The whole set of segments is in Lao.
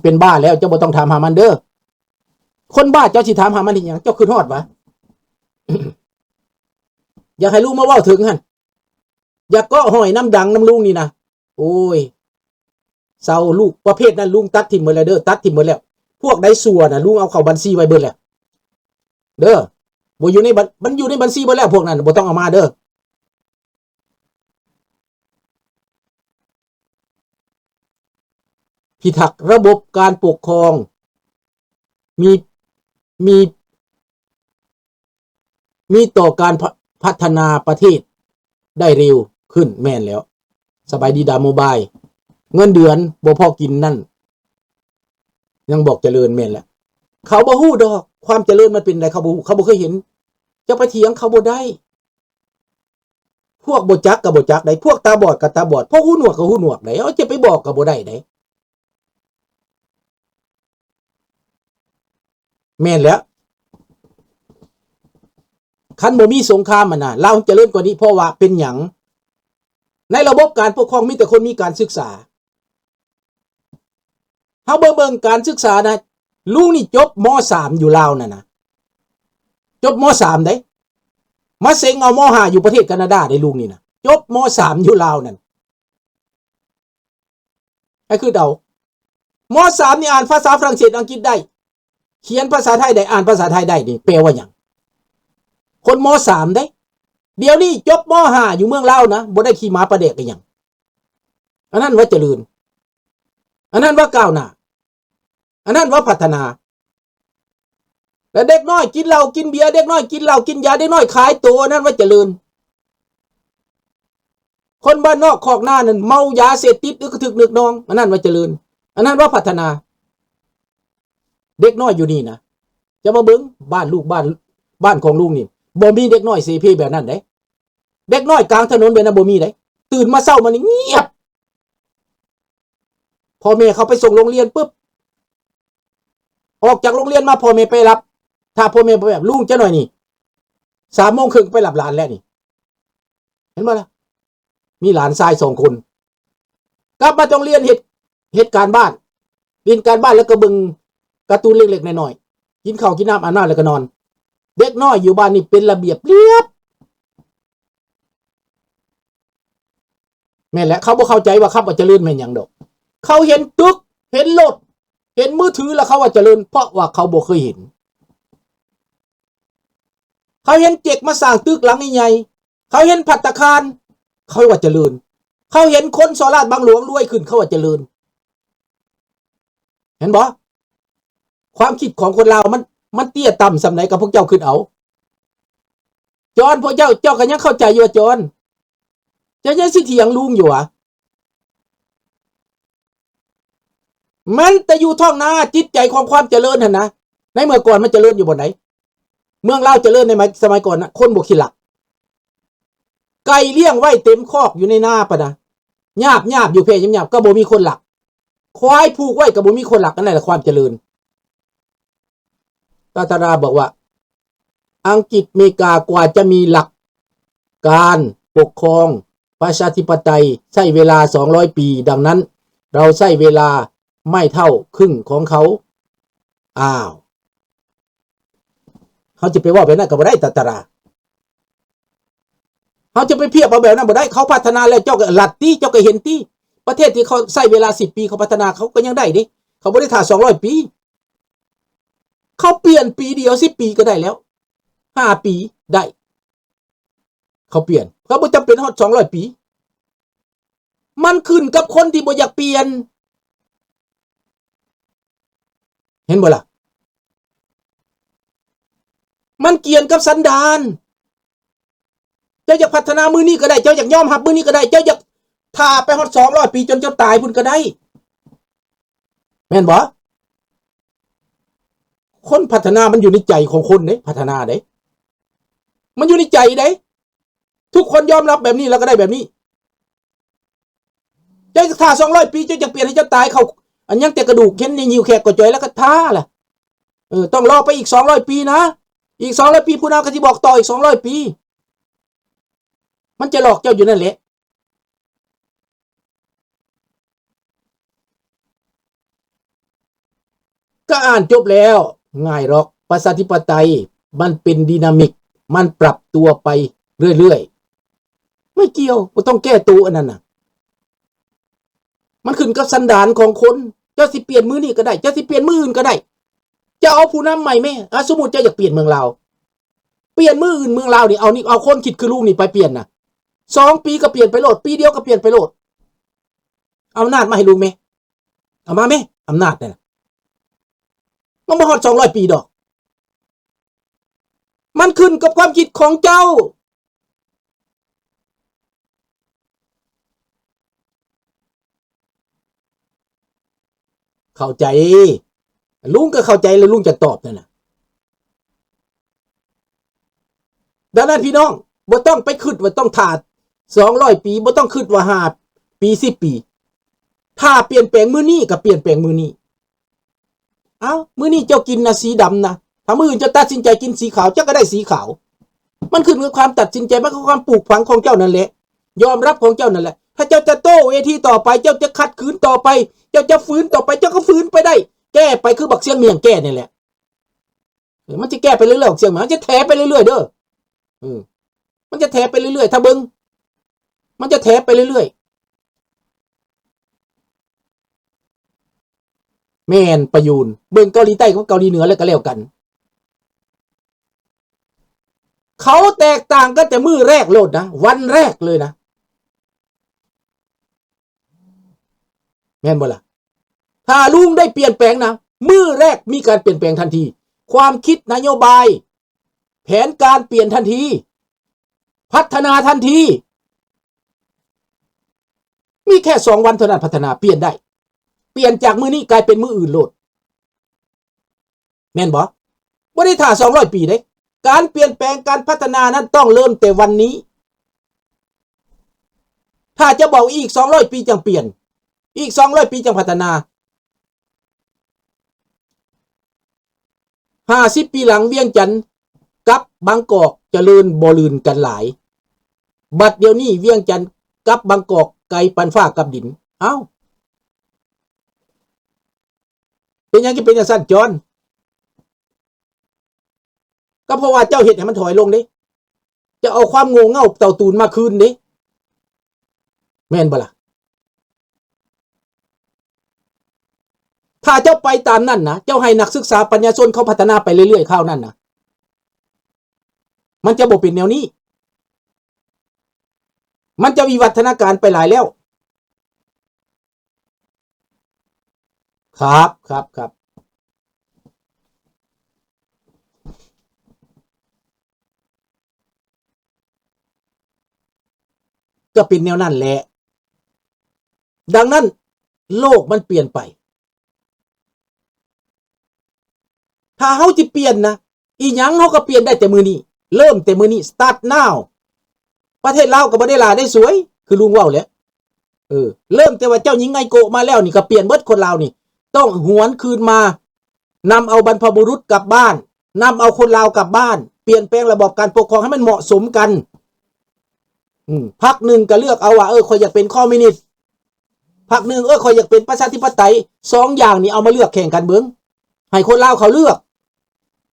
ເປັນບ້າແລ້ວ ເຈົ້າບໍ່ຕ້ອງຖາມຫາມັນເດີ. ຄົນບ້າເຈົ້າຊິຖາມຫາມັນເຮັດຫຍັງ? ເຈົ້າຄິດຮອດຫວາ? ຢາກໃຫ້ລູກມາເວົ້າເຖິງຫັ້ນ ຢ່າເກາະຫ້ອຍນຳດັງນຳລຸງນີ້ນະ. ໂອ້ຍ ເຊົາ ລູກປະເພດນັ້ນລຸງຕັດຖິ້ມເບິດແລ້ວເດີ ຕັດຖິ້ມເບິດແລ້ວ. ພວກໃດຊົ່ວນະ ລຸງເອົາເຂົ້າບັນຊີໄວ້ເບິດແລ້ວເດີ. ບໍ່ຢູ່ໃນບັນ ມັນຢູ່ໃນບັນຊີເບິດແລ້ວ ພວກນັ້ນບໍ່ຕ້ອງເອົາມາເດີ. ພິທັກລະບົບການປົກຄອງ ມີ ມີ ມີຕໍ່ການ ພະ ພັດທະນາປະເທດໄດ້ເລັວຂຶ້ນ. ແມ່ນແລ້ວ ສະບາຍດີດາໂມບາຍ ເງິນເດືອນບໍ່ພໍກິນນັ້ນ ຍັງບອກຈະເລີນ. ແມ່ນແລ້ວ ເຂົາບໍ່ຮູ້ດອກ ຄວາມຈະເລີນມັນເປັນໃດ ເຂົາບໍ່ຮູ້ ເຂົາບໍ່ເຄີຍເຫັນ. ຈະໄປຖຽງເຂົາບໍ່ໄດ້. ພວກບໍ່ຈັກກໍບໍ່ຈັກໄດ໋ ພວກຕາບອດກໍຕາບອດ ພວກຫູໜວກກໍຫູໜວກໄດ໋ ເຮົາຈະໄປບອກກໍບໍ່ໄດ້ໄດ໋. ແມ່ນແລ້ວ ຄັນບໍ່ມີສົງຄາມຫັ້ນນະ ລາວຈະເລີນກວ່ານີ້. ເພາະວ່າເປັນຫຍັງ? ໃນລະບົບການປົກຄອງມີແຕ່ຄົນມີການສຶກສາ. ເຮົາເບິ່ງ ເບິ່ງການສຶກສານະ ລຸງນີ້ຈົບ ມ.ສາມ ຢູ່ລາວນັ້ນນະ ຈົບ ມ.ສາມ ເດ້ ມາເສັງເອົາ ມ.ຫ້າ ຢູ່ປະເທດການາດາເດ້. ລຸງນີ້ນະ ຈົບ ມ.ສາມ ຢູ່ລາວນັ້ນ ໃຫ້ຄິດເອົາ ມ.ສາມ ນີ້ອ່ານພາສາຝຣັ່ງເສດ ອັງກິດໄດ້ ຂຽນພາສາໄທໄດ້ ອ່ານພາສາໄທໄດ້ ນີ້ແປວ່າຫຍັງ? ຄົນ ມ.ສາມ ເດ້. ດຽວນີ້ຈົບ ມ.ຫ້າ ຢູ່ເມືອງລາວນະ ບໍ່ໄດ້ຂີ້ໝາປາແດກອີຫຍັງ. ອັນນັ້ນວ່າຈະເລີນ ອັນນັ້ນວ່າກ້າວໜ້າ ອັນນັ້ນວ່າພັດທະນາ. ແລະເດັກນ້ອຍກິນເຫຼົ້າກິນເບຍ ເດັກນ້ອຍກິນເຫຼົ້າກິນຢາ ເດັກນ້ອຍຂາຍໂຕ ອັນນັ້ນວ່າຈະເລີນ. ຄົນບ້ານນອກຄອກນານັ້ນເມົາຢາເສບຕິດ ອຶກກະທຶກນຶກນອງ ອັນນັ້ນວ່າຈະເລີນ ອັນນັ້ນວ່າພັດທະນາ. ເດັກນ້ອຍຢູ່ນີ້ນະ ຈະມາເບິ່ງບ້ານລູກ ບ້ານ ບ້ານຂອງລຸງນີ້ ບໍ່ມີເດັກນ້ອຍເສເພແບບນັ້ນເດ້. ເດັກນ້ອຍກາງຖະໜົນແບບນັ້ນບໍ່ມີເດ້. ຕື່ນມາເຊົ້າມານີ້ງຽບ ພໍ່ແມ່ເຂົາໄປສົ່ງໂຮງຮຽນປຶບ ອອກຈາກໂຮງຮຽນມາ ພໍ່ແມ່ໄປຮັບ ຖ້າພໍ່ແມ່ບໍ່ແບບລຸງຈັກໜ້ອຍນີ້ ສາມໂມງເຄິ່ງໄປຮັບຫຼານແລ້ວນີ້ ເຫັນບໍ່ລະ? ມີຫຼານຊາຍສອງຄົນ ກັບມາຈາກໂຮງຮຽນ ເຮັດ ເຮັດການບ້ານ ຫຼິ້ນການບ້ານ ແລ້ວກໍເບິ່ງກາຕູນເລັກໆນ້ອຍໆ ກິນເຂົ້າກິນນ້ຳ ອາບນ້ຳ ແລ້ວກໍນອນ. ເດັກນ້ອຍຢູ່ບ້ານນີ້ເປັນລະບຽບລຽບ. ແມ່ນແຫຼະ ເຂົາບໍ່ເຂົ້າໃຈວ່າຄຳວ່າຈະເລີນແມ່ນຫຍັງດອກ. ເຂົາເຫັນຕຶກ ເຫັນລົດ ເຫັນມືຖື ແລ້ວເຂົາວ່າຈະເລີນ ເພາະວ່າເຂົາບໍ່ເຄີຍເຫັນ. ເຂົາເຫັນເຈັກມາສ້າງຕຶກຫຼັງໃຫຍ່ໆ ເຂົາເຫັນພັດຕາຄານ ເຂົາວ່າຈະເລີນ. ເຂົາເຫັນຄົນສໍ້ລາດບັງຫຼວງລວຍຂຶ້ນ ເຂົາວ່າຈະເລີນ. ເຫັນບໍ່? ຄວາມຄິດຂອງຄົນລາວມັນ ມັນເຕ້ຍຕ່ຳສ່ຳໃດ ກັບພວກເຈົ້າຄິດເອົາ. ຈອນ ພວກເຈົ້າ ເຈົ້າກໍຍັງເຂົ້າໃຈຢູ່ວ່າຈອນ ເຈົ້າຍັງຊິຖຽງລຸງຢູ່ຫວາ? ມັນແຕ່ຢູ່ທ້ອງນາ ຈິດໃຈຂອງຄວາມຈະເລີນຫັ້ນນະ. ໃນເມື່ອກ່ອນມັນຈະເລີນຢູ່ບ່ອນໃດ? ເມືອງລາວຈະເລີນໃນໄໝ ສະໄໝກ່ອນນະ ຄົນບໍ່ຂີ້ລັກ. ໄກ່ລ້ຽງໄວ້ເຕັມຄອກຢູ່ໃນນາປະນະ ຍາບໆຢູ່ ແພຍາບໆ ກໍບໍ່ມີຄົນລັກ. ຄວາຍຜູກໄວ້ກໍບໍ່ມີຄົນລັກ. ອັນນັ້ນແຫຼະຄວາມຈະເລີນ. ຕາຕາລາບອກວ່າ ອັງກິດເມກາກວ່າຈະມີຫຼັກການປົກຄອງປະຊາທິປະໄຕໃຊ້ເວລາສອງຮ້ອຍປີ, ດັ່ງນັ້ນ ເຮົາໃຊ້ເວລາໄມ່ເທົ່າຄຶ່ງຂອງເຂົາ. ອ້າວ ເຮົາຈະໄປເວົ້າແບບນັ້ນກໍບໍ່ໄດ້ ຕາຕາລາ. ເຮົາຈະໄປປຽບເອົາແບບນັ້ນບໍ່ໄດ້. ເຂົາພັດທະນາແລ້ວ ເຈົ້າກໍລັດຕິ ເຈົ້າກໍເຫັນຕິ. ປະເທດທີ່ເຂົາໃຊ້ເວລາສິບປີ ເຂົາພັດທະນາ ເຂົາກໍຍັງໄດ້ເດ້. ເຂົາບໍ່ໄດ້ຖ້າສອງຮ້ອຍປີ. ເຂົາປ່ຽນປີດຽວສິບປີກໍໄດ້ແລ້ວ ຫ້າປີໄດ້. ເຂົາປ່ຽນ ເຂົາບໍ່ຈຳເປັນຮອດສອງຮ້ອຍປີ. ມັນຂຶ້ນກັບຄົນທີ່ບໍ່ຢາກປ່ຽນ. ເຫັນບໍ່ລະ? ມັນກ່ຽວກັບສັນດານ. ເຈົ້າຢາກພັດທະນາມື້ນີ້ກໍໄດ້, ເຈົ້າຢາກຍອມຮັບມື້ນີ້ກໍໄດ້, ເຈົ້າຢາກຖ້າໄປຮອດສອງຮ້ອຍປີ ຈົນເຈົ້າຕາຍພຸ້ນກໍໄດ້. ແມ່ນບໍ່? ຄົນພັດທະນາມັນຢູ່ໃນໃຈຂອງຄົນເດ້, ພັດທະນາເດ້, ມັນຢູ່ໃນໃຈເດ້. ທຸກຄົນຍອມຮັບແບບນີ້ ແລ້ວກໍໄດ້ແບບນີ້. ເຈົ້າຖ້າສອງຮ້ອຍປີ ເຈົ້າຈະປ່ຽນໃຫ້ເຈົ້າຕາຍເຂົ້າ ອັນຍັງແຕ່ກະດູກ ເຫັນໃນຫິ້ວແຂກກໍຈ່ອຍ ແລ້ວກໍຖ້າລະ. ເອີ ຕ້ອງລໍໄປອີກສອງຮ້ອຍປີນະ. ອີກສອງຮ້ອຍປີ ຜູ້ນຳກໍຊິບອກຕໍ່ອີກສອງຮ້ອຍປີ. ມັນຈະຫຼອກເຈົ້າຢູ່ນັ້ນແຫຼະ. ກໍອ່ານຈົບແລ້ວ ງ່າຍດອກ. ປະຊາທິປະໄຕມັນເປັນດີນາມິກ ມັນປັບຕົວໄປເລື້ອຍໆ. ບໍ່ກ່ຽວ ບໍ່ຕ້ອງແກ້ໂຕອັນນັ້ນນະ. ມັນຂຶ້ນກັບສັນດານຂອງຄົນ. ເຈົ້າຊິປ່ຽນມື້ນີ້ກໍໄດ້ ເຈົ້າຊິປ່ຽນມື້ອື່ນກໍໄດ້. ເຈົ້າເອົາຜູ້ນຳໃໝ່ແມ້. ອາ ສົມມຸດເຈົ້າຢາກປ່ຽນເມືອງລາວ ປ່ຽນມື້ອື່ນເມືອງລາວນີ້ ເອົານີ້ ເອົາຄົນຄິດຄືລຸງນີ້ໄປປ່ຽນນະ. ສອງປີກໍປ່ຽນໄປໂລດ ປີດຽວກໍປ່ຽນໄປໂລດ. ເອົາອຳນາດມາໃຫ້ລຸງແມ້. ເອົາມາແມ້ ອຳນາດນັ້ນນະ. ມັນບໍ່ຮອດສອງຮ້ອຍປີດອກ. ມັນຂຶ້ນກັບຄວາມຄິດຂອງເຈົ້າ. ເຂົ້າໃຈ ລຸງກໍເຂົ້າໃຈ ແລ້ວລຸງຈະຕອບນັ້ນນະ. ດັ່ງນັ້ນພີ່ນ້ອງ ບໍ່ຕ້ອງໄປຄິດວ່າຕ້ອງຖ້າສອງຮ້ອຍປີ ບໍ່ຕ້ອງຄິດວ່າຫ້າປີ ສິບປີ. ຖ້າປ່ຽນແປງມື້ນີ້ກໍປ່ຽນແປງມື້ນີ້. ເອົ້າ ມື້ນີ້ເຈົ້າກິນນະສີດຳນະ ຖ້າມື້ອື່ນເຈົ້າຕັດສິນໃຈກິນສີຂາວ ເຈົ້າກໍໄດ້ສີຂາວ. ມັນຂຶ້ນກັບຄວາມຕັດສິນໃຈ ມັນຄືຄວາມປູກຝັງຂອງເຈົ້ານັ້ນແຫຼະ ຍອມຮັບຂອງເຈົ້ານັ້ນແຫຼະ. ຖ້າເຈົ້າຈະໂຕ້ເວທີຕໍ່ໄປ ເຈົ້າຈະຂັດຂືນຕໍ່ໄປ ເຈົ້າຈະຝືນຕໍ່ໄປ ເຈົ້າກໍຝືນໄປໄດ້ ແກ້ໄປຄືບັກຊຽງໝ້ຽງແກ້ນີ້ແຫຼະ. ເອີ ມັນຈະແກ້ໄປເລື້ອຍໆ ບັກຊຽງໝ້ຽງ ມັນຈະແຖໄປເລື້ອຍໆເດີ້. ເອີ ມັນຈະແຖໄປເລື້ອຍໆ ຖ້າເບິ່ງ ມັນຈະແຖໄປເລື້ອຍໆ. ແມ່ນປະຢູນ ເບິ່ງເກົາຫຼີໃຕ້ກັບເກົາຫຼີເໜືອແລ້ວກໍແລ້ວກັນ. ເຂົາແຕກຕ່າງກັນແຕ່ມື້ແລກໂລດນະ ວັນແລກເລີຍນະ. ແມ່ນບໍ່ລະ? ຖ້າລຸງໄດ້ປ່ຽນແປງນະ ມື້ແລກມີການປ່ຽນແປງທັນທີ. ຄວາມຄິດ ນະໂຍບາຍ ແຜນການປ່ຽນທັນທີ ພັດທະນາທັນທີ. ມີແຄ່ສອງວັນເທົ່ານັ້ນພັດທະນາ ປ່ຽນໄດ້. ປ່ຽນຈາກມື້ນີ້ກາຍເປັນມື້ອື່ນໂລດ. ແມ່ນບໍ່? ບໍ່ໄດ້ຖ້າສອງຮ້ອຍປີເດ້. ການປ່ຽນແປງ ການພັດທະນານັ້ນຕ້ອງເລີ່ມແຕ່ວັນນີ້. ຖ້າຈະບອກອີກສອງຮ້ອຍປີຈັ່ງປ່ຽນ, ອີກສອງຮ້ອຍປີຈັ່ງພັດທະນາ, ຫ້າສິບປີຫຼັງວຽງຈັນກັບບາງກອກຈະເລີນບໍ່ລື່ນກັນຫຼາຍ. ບັດດຽວນີ້ວຽງຈັນກັບບາງກອກໄກປານຟ້າກັບດິນ. ເອົ້າ ເປັນຫຍັງຈະເປັນຈັ່ງຊັ້ນ ຈອນ? ກໍເພາະວ່າເຈົ້າເຮັດໃຫ້ມັນຖອຍລົງເດ້. ເຈົ້າເອົາຄວາມໂງ່ເຫງົ້າເຕົ້າຕູນມາຄືນເດ້. ແມ່ນບໍ່ລະ? ຖ້າເຈົ້າໄປຕາມນັ້ນນະ, ເຈົ້າໃຫ້ນັກສຶກສາປັນຍາຊົນເຂົາພັດທະນາໄປເລື້ອຍໆ ຄາວນັ້ນນະ, ມັນຈະບໍ່ເປັນແນວນີ້. ມັນຈະວິວັດທະນາການໄປຫຼາຍແລ້ວ. ຄັບ ຄັບ ຄັບ. ກໍເປັນແນວນັ້ນແຫຼະ. ດັ່ງນັ້ນ ໂລກມັນປ່ຽນໄປ. ຖ້າເຮົາຊິປ່ຽນນະ, ອີ່ຫຍັງເຮົາກໍປ່ຽນໄດ້ແຕ່ມື້ນີ້, ເລີ່ມແຕ່ມື້ນີ້, start now. ປະເທດລາວກໍບໍ່ໄດ້ຫຼ້າໄດ້ສວຍ ຄືລຸງເວົ້າແຫຼະ. ເອີ ເລີ່ມແຕ່ວ່າເຈົ້າຍິງໄອໂກະມາແລ້ວນີ້ ກໍປ່ຽນເບິດ. ຄົນລາວນີ້ຕ້ອງຫວນຄືນມາ ນຳເອົາບັນພະບຸລຸດກັບບ້ານ, ນຳເອົາຄົນລາວກັບບ້ານ, ປ່ຽນແປງລະບອບການປົກຄອງໃຫ້ມັນເໝາະສົມກັນ. ອືມ ພັກໜຶ່ງກໍເລືອກເອົາວ່າ ເອີ ຂ້ອຍຢາກເປັນຄອມມິວນິດ, ພັກໜຶ່ງ ເອີ ຂ້ອຍຢາກເປັນປະຊາທິປະໄຕ. ສອງຢ່າງນີ້ເອົາມາເລືອກແຂ່ງກັນເບິ່ງ, ໃຫ້ຄົນລາວເຂົາເລືອກ,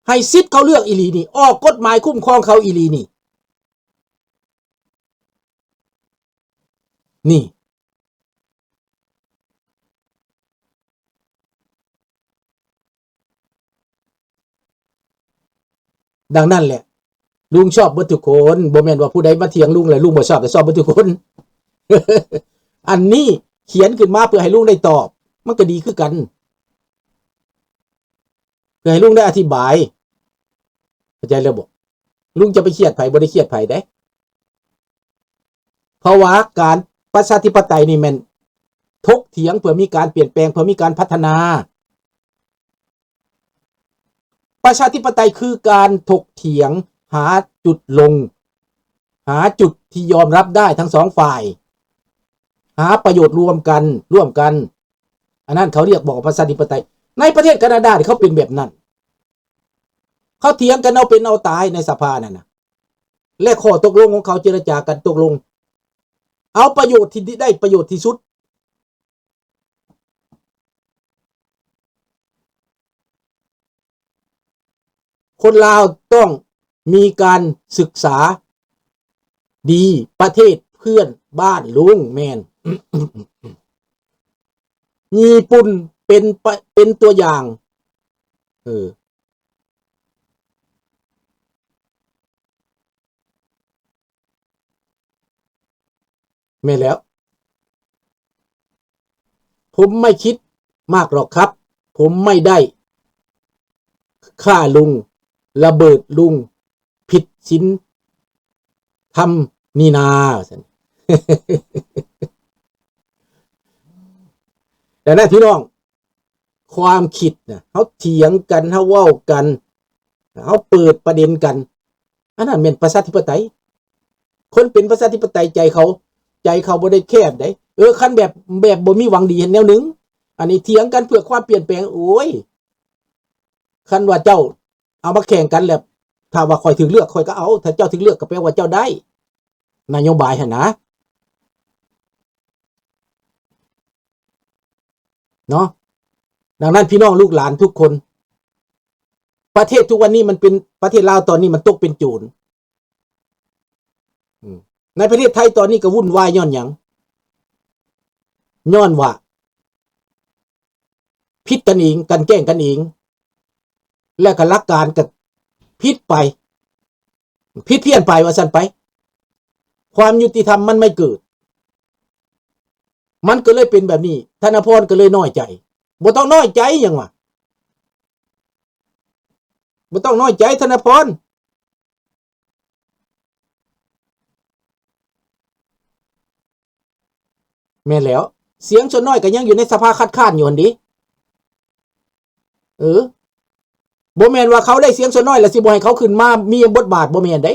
ໃຫ້ສິດເຂົາເລືອກອີ່ຫຼີນີ້, ອອກກົດໝາຍຄຸ້ມຄອງເຂົາອີ່ຫຼີນີ້. ນີ້ ດັ່ງນັ້ນແຫຼະ ລຸງຊອບເບິດທຸກຄົນ. ບໍ່ແມ່ນວ່າຜູ້ໃດມາຖຽງລຸງແລ້ວລຸງບໍ່ຊອບ, ແຕ່ຊອບເບິດທຸກຄົນ. ອັນນີ້ຂຽນຂຶ້ນມາເພື່ອໃຫ້ລຸງໄດ້ຕອບ, ມັນກໍດີຄືກັນ. ເພື່ອໃຫ້ລຸງໄດ້ອະທິບາຍ. ເຂົ້າໃຈແລ້ວບໍ່? ລຸງຈະໄປຄຽດໃຜ? ບໍ່ໄດ້ຄຽດໃຜເດ້. ເພາະວ່າການປະຊາທິປະໄຕນີ້ແມ່ນຖົກຖຽງເພື່ອມີການປ່ຽນແປງ, ເພື່ອມີການພັດທະນາ. ປະຊາທິປະໄຕຄືການຖົກຖຽງຫາຈຸດລົງ, ຫາຈຸດທີ່ຍອມຮັບໄດ້ທັງສອງຝ່າຍ, ຫາປະໂຫຍດລວມກັນ, ຮ່ວມກັນ. ອັນນັ້ນເຂົາຮຽກວ່າປະຊາທິປະໄຕ. ໃນປະເທດການາດານີ້ເຂົາເປັນແບບນັ້ນ. ເຂົາຖຽງກັນເອົາເປັນເອົາຕາຍໃນສະພານັ້ນນະ ແລະ ຂໍ້ຕົກລົງຂອງເຂົາເຈລະຈາກັນຕົກລົງ ເອົາປະໂຫຍດທີ່ໄດ້ປະໂຫຍດທີ່ສຸດ. ຄົນລາວຕ້ອງມີການສຶກສາດີ ປະເທດເພື່ອນບ້ານລຸງ ແມ່ນ ຍີ່ປຸ່ນເປັນປະ ເປັນຕົວຢ່າງ ເອີ ແມ່ນແລ້ວ ผมไม่คิดมากหรอกครับ ผมไม่ได้ฆ่าลุง ระเบิดลุง ผิดศีลธรรมนี่นา ว่าซั่น ดังนั้นพี่น้อง ความคิดนะ เฮาเถียงกัน เฮาเว้ากัน เฮาเปิดประเด็นกัน อันนั้นแม่นประชาธิปไตย คนเป็นประชาธิปไตยใจเขา ใจเขาบ่ได้แคบเด้ เออ คันแบบ แบบบ่มีหวังดีเฮ็ดแนวหนึ่ง อันนี้เถียงกันเพื่อความเปลี่ยนแปลง โอ้ย คันว่าเจ้าเอามาแข่งกันแล้ว ถ้าว่าข้อยถูกเลือก ข้อยก็เอา ถ้าเจ้าถูกเลือกก็แปลว่าเจ้าได้ นโยบายหั้นนะ เนาะ ดังนั้นพี่น้องลูกหลานทุกคน ประเทศทุกวันนี้มันเป็น ประเทศลาวตอนนี้มันตกเป็นโจร อืม ในประเทศไทยตอนนี้ก็วุ่นวายย้อนหยัง ย้อนว่าผิดกันเอง กันแกล้งกันเอง และก็หลักการก็ผิดไป ผิดเพี้ยนไปว่าซั่นไป ความยุติธรรมมันไม่เกิด มันก็เลยเป็นแบบนี้ ธนพรก็เลยน้อยใจ บ่ต้องน้อยใจหยังวะ บ่ต้องน้อยใจธนพร แม่นแล้ว เสียงส่วนน้อยก็ยังอยู่ในสภาคัดค้านอยู่หั่นเด้ เออ บ่แม่นว่าเขาได้เสียงส่วนน้อยแล้วสิบ่ให้เขาขึ้นมามีบทบาท บ่แม่นเด้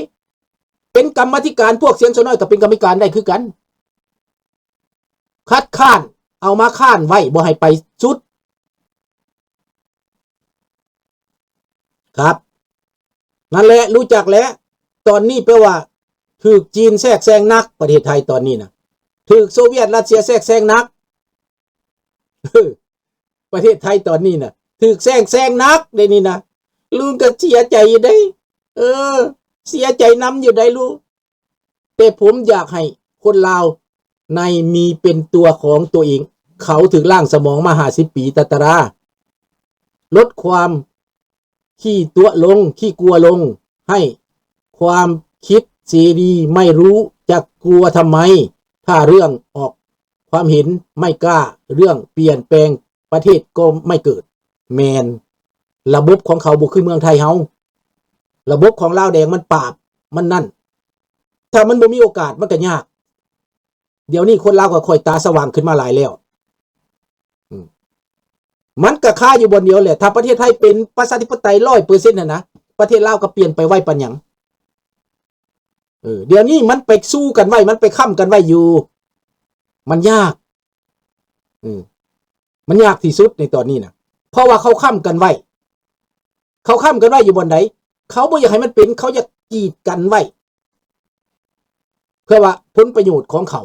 เป็นกรรมาธิการ พวกเสียงส่วนน้อยก็เป็นกรรมาธิการได้คือกัน คัดค้าน เอามาค้านไว้บ่ให้ไปสุด ครับ นั่นแหละ รู้จักแล้ว ตอนนี้แปลว่าถูกจีนแทรกแซงหนัก ประเทศไทยตอนนี้นะ ถูกโซเวียตรัสเซียแทรกแซงหนัก ประเทศไทยตอนนี้นะ ถูกแทรกแซงหนักเด้นี่นะ ลุงก็เสียใจอยู่เด้ เออ เสียใจนำอยู่ได้ลุง แต่ผมอยากให้คนลาวในมีเป็นตัวของตัวเอง เขาถูกล้างสมองมาห้าสิบปี ตะตะรา ลดความขี้ตั๋วลง ขี้กลัวลง ให้ความคิดเสรี ไม่รู้จะกลัวทำไม ถ้าเรื่องออกความเห็นไม่กล้า เรื่องเปลี่ยนแปลงประเทศก็ไม่เกิด แม่น ระบบของเขาบ่คือเมืองไทยเฮา ระบบของลาวแดงมันปราบ มันนั่น ถ้ามันบ่มีโอกาสมันก็ยาก เดี๋ยวนี้คนลาวก็ค่อยตาสว่างขึ้นมาหลายแล้ว อืม มันก็คาอยู่บ่อนเดียวแหละ ถ้าประเทศไทยเป็นประชาธิปไตยร้อยเปอร์เซ็นต์ หั่นนะ ประเทศลาวก็เปลี่ยนไปไวปานหยัง เออ เดี๋ยวนี้มันไปสู้กันไว้ มันไปค้ำกันไว้อยู่ มันยาก อืม มันยากที่สุดในตอนนี้นะ เพราะว่าเขาค้ำกันไว้ เขาค้ำกันไว้อยู่บ่อนใด เขาบ่อยากให้มันเป็น เขาอยากกีดกันไว้ เพื่อว่าผลประโยชน์ของเขา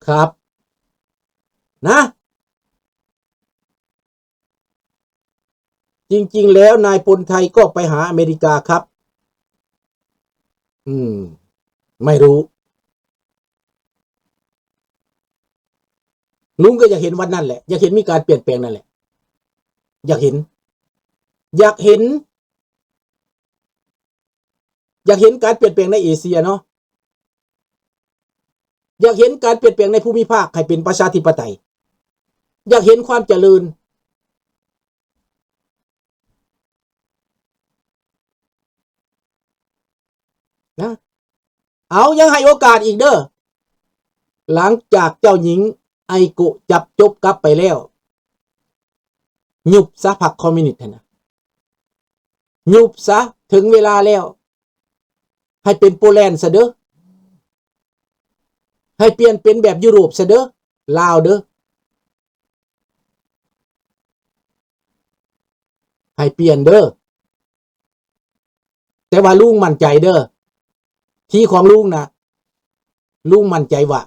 ครับ นะ จริงๆ แล้วนายพลไทยก็ไปหาอเมริกาครับ อืม ไม่รู้ ลุงก็อยากเห็นวันนั้นแหละ อยากเห็นมีการเปลี่ยนแปลงนั่นแหละ อยากเห็น อยากเห็น อยากเห็นการเปลี่ยนแปลงในเอเชียเนาะ อยากเห็นการเปลี่ยนแปลงในภูมิภาคให้เป็นประชาธิปไตย อยากเห็นความเจริญ นะ เอา ยังให้โอกาสอีกเด้อ หลังจากเจ้าหญิงไอโกะจับจบกลับไปแล้ว ยุบซะพรรคคอมมิวนิสต์หั่นนะ ยุบซะ ถึงเวลาแล้ว ให้เป็นโปแลนด์ซะเด้อ ให้เปลี่ยนเป็นแบบยุโรปซะเด้อ ลาวเด้อ ให้เปลี่ยนเด้อ แต่ว่าลุงมั่นใจเด้อ ทีของลุงนะ ลุงมั่นใจว่า